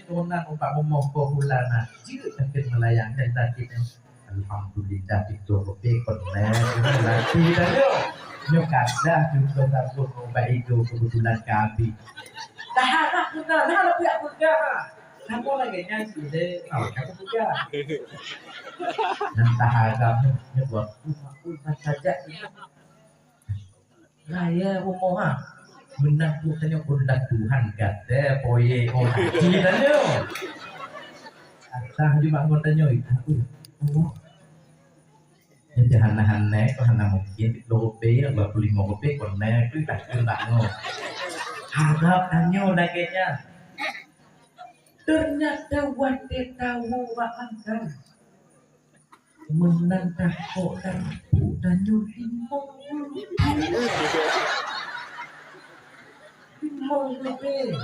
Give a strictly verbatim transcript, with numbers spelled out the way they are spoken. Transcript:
Tunan ubak rumoh boh bulan na. Jeuet sakét meulayang dan sakét nyoe. Alhamdulillah, itu kopi pernah lagi dah yo. Nyoe kada juga sabun ubak itu kebetulan kami. Dah harap pun dah, dah lebih aku dah. Kamu lagi nyanyi deh, oh, kamu juga. Yang tak harap nyoe buat rumah pun tak sajak. Raya rumoh ha. Meunan tu tanyoe pun dah Tuhan gata poye oh haji tanyoe. Asah di bangun tanyoe. Aku. Oh. Jadi hana-hana kok hana mungkin dua puluh rupiah, dua puluh lima rupiah kok naik tu dah kena ngo. Harap tanyoe lagèe nyan. Ternyata watèe tawoe bak mangkang. Meunan dah kok dah puk dan nyoe limong puluh. Limong puluh.